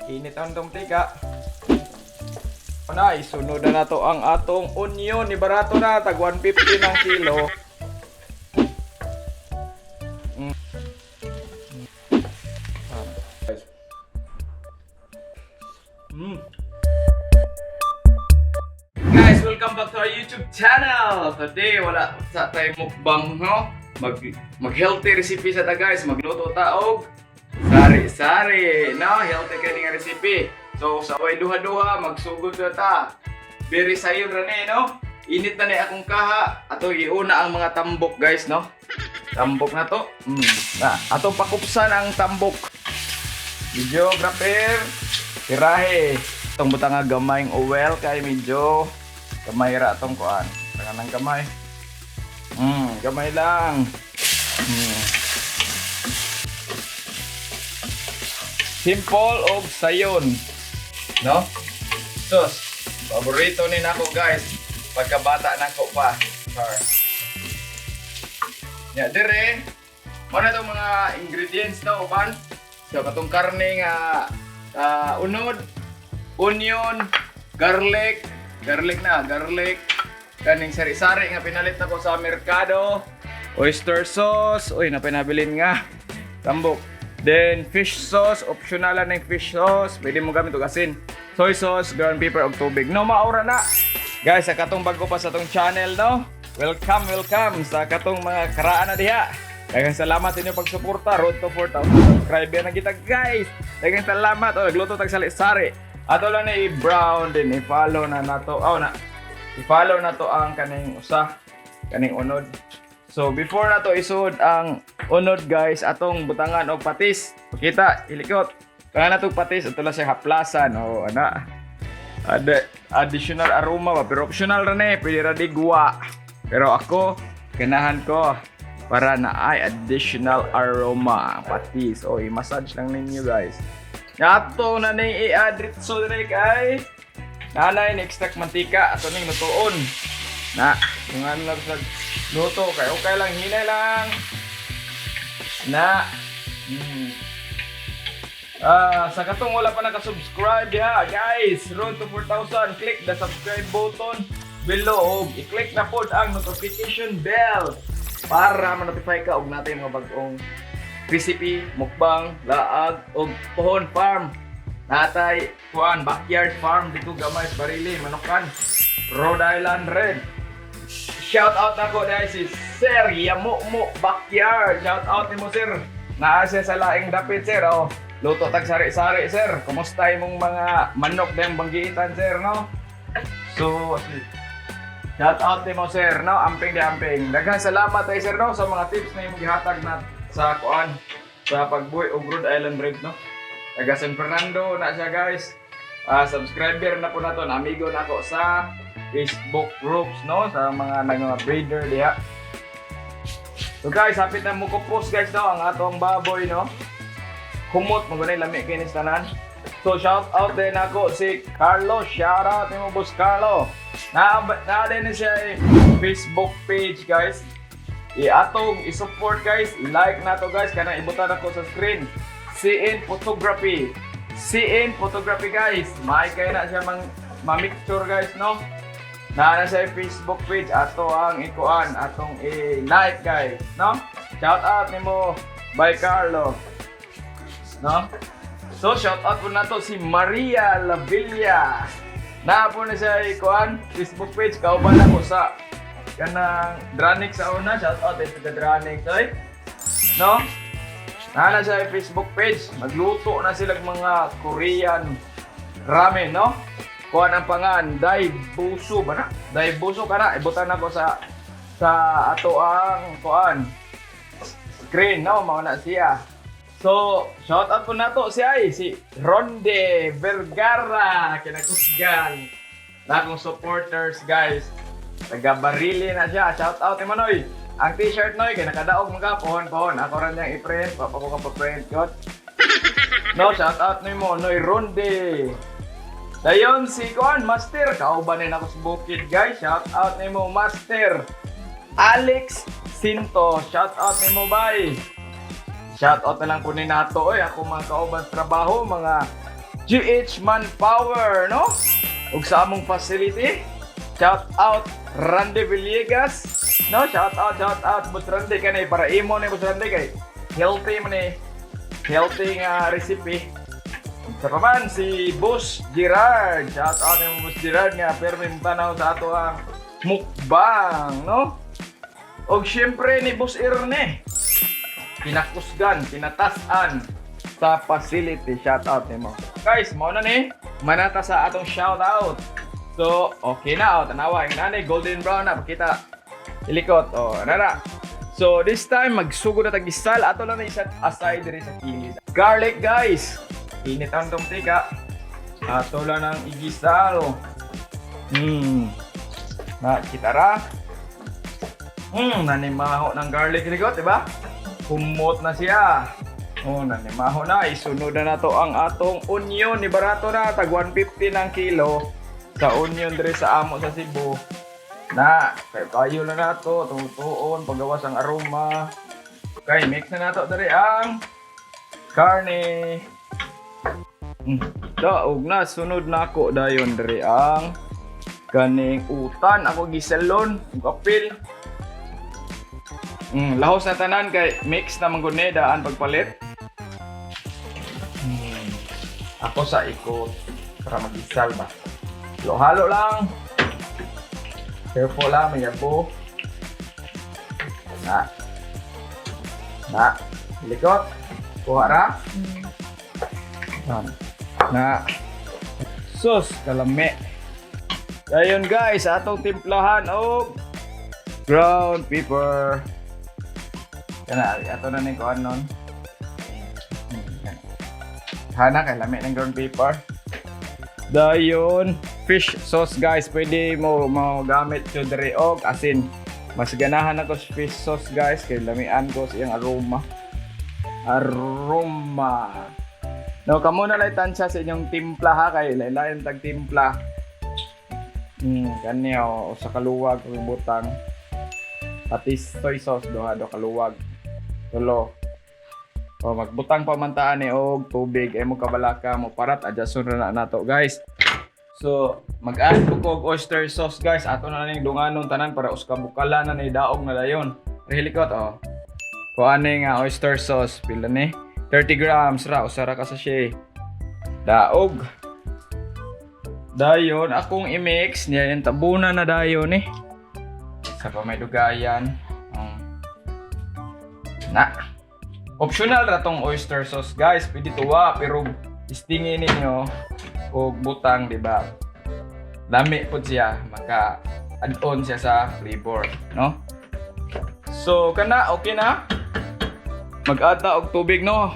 Init ang tong tika. Na, isunod na nato ang atong onion. Ni barato na, tag 150 ng kilo. Guys. Guys, welcome back to our YouTube channel. Today, wala sa tayo mukbang, no? Mag healthy recipe sa ta, guys. Magluto ta og sari-sari, no? Healthy kay nga recipe. So, sa way duha-duha, magsugod na ta. Very sayon ra ni, no? Init na ni akong kaha. Ato iuna ang mga tambok, guys, no? Tambok na to. Na, ato pakupsan ang tambok. Videographer, tirahe. Itong butang nga gamayng oil kay medyo gamay ra atong kuan. Tangan ng gamay. Gamay lang. Simple og sayon. No? Sus, paborito ni nako, guys. Pagkabata nako pa. Char. Ya, dire. Mao na itong mga ingredients na uban. So, katong karne nga unod, onion, garlic, garlic na, garlic, kaning sari-sari nga pinalit nako sa merkado, oyster sauce, uy, napinabilin nga, tambok. Then, fish sauce, optional lang ng fish sauce, pwede mo gamit og asin. Soy sauce, ground pepper, og tubig. No, maura na! Guys, sa katong bago pa sa atong channel, no? Welcome, welcome sa katong mga karaan na diha. Daghang salamat sa inyong pagsuporta. Road to 4,000 subscriber na kita, guys. Daghang salamat. Oh, nagluto tag sari-sari. Ato lang na i-brown din. I-follow na nato. Oh, na. I-follow na to ang kaning usa. Kaning unod. So, before na to isud ang unod, guys, atong butangan og patis. Pakita, ilikot. Kaya na tong patis, ato lang siya haplasan. Oh, ana. Additional aroma ba? Pero optional ra ni, pwede ra di guwa. Pero ako, ganahan ko para na ay additional aroma patis. O, i-massage lang ninyo, guys. Ato na ning i-add so dire kay nanay ni extract mantika ato ning lutuon. Na, kung ano lang sa luto kay okay lang, hinay lang. Na. Ah, sa katong wala pa naka-subscribe ya, guys, road to 4,000, click the subscribe button below og i-click na pod ang notification bell para ma-notify ka og natin mga bag-ong recipe, mukbang, laag og pohon farm. Natay kuan backyard farm dito gamay sa Barili, Manukan, Rhode Island Red. Shout out ako dahil si Sir Yamumo Backyard. Shout out nimo, sir. Naa siya sa laing dapit, sir. Oh, luto tag sari-sari, sir. Kumusta imong mga manok na yung banggiitan, sir, no? So, shout out nimo, sir, no? Amping di amping. Daghang salamat ay sir, no, sa mga tips na imong gihatag na sa kuan sa pagbuhi og Rhode Island Red, no. Taga San Fernando na siya, guys. Ah, subscriber na po nato, na amigo na ako sa Facebook groups, no, sa mga mga breeder diha. So guys, hapit na mo kupos, guys, no, ang atong baboy, no. Humot mo gunay lami kini sa tanan. So shout out din ako si Carlo. Shout out nimo, Boss Carlo. Na din siya eh, Facebook page, guys. I-atong i-support, guys, i-like na to, guys, kana ibutan ako sa screen. CN Photography. CN Photography, guys. May kay na siya mang ma-mixture, guys, no. Naa na sa Facebook page ato ang ikuan atong i-like, guys, no? Shout out nimo by Carlo. No? So shout out po nato si Maria Lavilla. Naa po na siya ikuan Facebook page, kauban ako sa kanang Dranix sa una. Shout out sa Dranix oy. No? Naa na siya Facebook page. Magluto na sila mga Korean ramen, no? Kuan ang pangan, Dai Buso ba na? Dai Buso ka na, ibutan ako sa ato ang kuan screen, no? Mao na siya. So, shout out po nato si ay si Ronde Vergara, kinakusgan. Na akong supporters, guys. Taga Barili na siya. Shout out ni Manoy. Ang t-shirt noy kay nakadaog mga pohon-pohon. Ako ra niyang i-print, pa ko ka pa-print god. No, shout out nimo Noy Ronde. Dayon si Kuan Master, kauban din ako sa bukid, guys. Shout out nimo, Master. Alex Sinto, shout out nimo, bay. Shout out na lang po ni nato oy, ako mga kauban sa trabaho, mga GH Manpower, no? Ug sa among facility, shout out Randy Villegas, no? Shout out Boss Randy kani para imo ni Boss Randy kay healthy man ni, healthy nga recipe. Sa pa man si Boss Gerard. Shout out ni Boss Gerard nga permi tanaw sa ato ang mukbang, no? Og syempre ni Boss Erne. Pinakusgan, pinatasan sa facility. Shout out nimo. Guys, mao na ni manata sa atong shout out. So, okay na oh, tanawa yung nani golden brown na pakita. Ilikot oh, nara. So, this time magsugod na tag gisal, ato lang na i-set aside diri sa kilid. Garlic, guys. Init ang tong tika. Ato lang ang igisal. Na kita ra. Nanimaho ng garlic ligot, di ba? Humot na siya. Oh, nanimaho na. Isunod na nato ang atong onion. Ni barato na, tag 150 ng kilo sa onion diri sa amo sa Cebu. Na, kayo kayo na nato, tutuon, pagawas ang aroma. Okay, mix na nato diri ang karne. Daog na, sunod na ako dayon diri ang kaning utan ako gisalon ug apil. Lahos na tanan kay mix na man gud ni daan pagpalit. Ako sa ikot para magisal ba. Halo-halo lang. Careful lang, may yabo. Na. Na. Likot. Kuha ra. Na. Na. Sus, kalami. Ayun guys, atong timplahan og ground pepper. Kana, ato na ning kuan nun. Kana. Hana kay lami ng ground pepper. Dayon, fish sauce guys, pwede mo mo gamit to diri og asin. Mas ganahan ako sa fish sauce guys kay lamian ko sa iyang aroma. Aroma. No, kamo na lang tansya sa inyong timpla ha kay lain-lain tag timpla. Kani oh, usa ka luwag kung butang. Pati soy sauce duha do kaluwag. Tulo. O magbutang pa man ta ani og tubig ay mo kabalaka mo parat, adjuston ra na nato guys. So, mag-add ko og oyster sauce guys. Ato na ning dunganon tanan para usa ka bukala na ni, daog na dayon. Rehilikot oh. Kuha ani nga oyster sauce pila ni? 30 grams ra, usa ra ka sachet. Daog. Dayon akong i-mix niya yung tabunan na dayon eh. Sa pa may dugayan. Na. Optional ra tong oyster sauce guys, pwede tuwa pero istingin ninyo og butang, di ba? Lami pud siya, maka add-on siya sa flavor, no? So kana okay na. Mag-add na og tubig, no.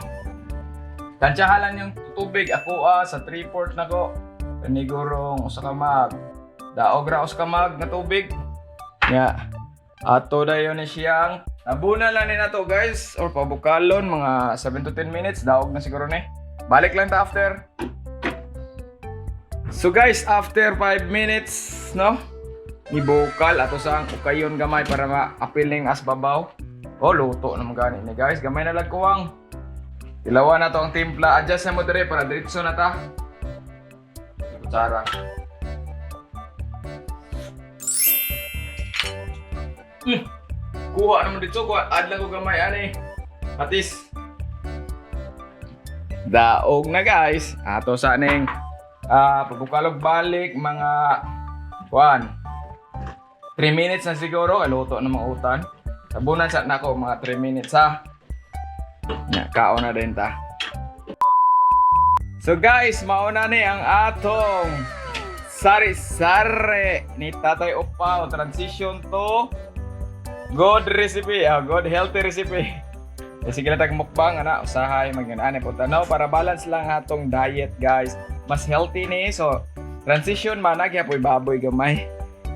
Tansyahan lang yung tubig ako ah, sa 3/4 na ko. Kanigurong usa ka mug. Daog ra usa ka mug nga tubig. Nya. Ato dayon ni siyang nabuna lang ni nato guys or pabukalon mga 7 to 10 minutes, daog na siguro ni. Balik lang ta after. So guys, after 5 minutes, no? Nibukal ato sa ang ukayon gamay para ma-apil ning as babaw. Oh, luto naman gani ni guys. Gamay na lang kuwang. Tilawan na to ang timpla. Adjust na mo dire para diretso na ta. Kutsara. Kuha naman dito. Kuha. Add lang ko gamay ani. Patis. Daog na guys. Ato sa ning pabukalog balik mga 1 3 minutes na siguro. Luto na mga utan. Sabunan sa nako mga 3 minutes ha. Nya, kaon na din ta. So guys, mauna ni ang atong sari-sari ni Tatay Upaw. Transition to good recipe, good healthy recipe. Eh, sige lang tag mukbang ana, usahay magana po tanaw para balance lang atong diet guys. Mas healthy ni, so transition man nagyapoy baboy gamay.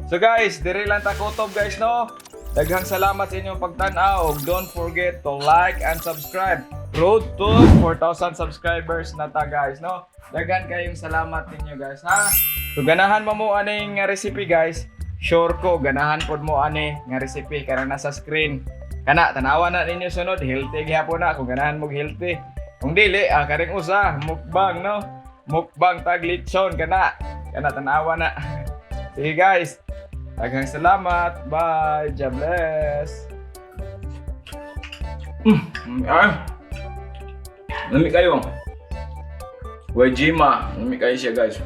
So guys, diri lang ta kutob guys, no. Daghang salamat sa inyong pagtan-aw. Don't forget to like and subscribe. Road to 4,000 subscribers na ta guys, no? Daghan kayong salamat ninyo guys, ha? So ganahan mo mo aning nga recipe guys. Sure ko ganahan pod mo ani nga recipe kana nasa screen. Kana tanawa na ninyo sunod, healthy gihapon na kung ganahan mo healthy. Kung dili, karing usa mukbang, no? Mukbang tag lechon kana. Kana tanawa na. Sige, guys. Daghang salamat. Bye. God bless. Ay. Lami kayo. Wajima. Lami kayo siya, guys.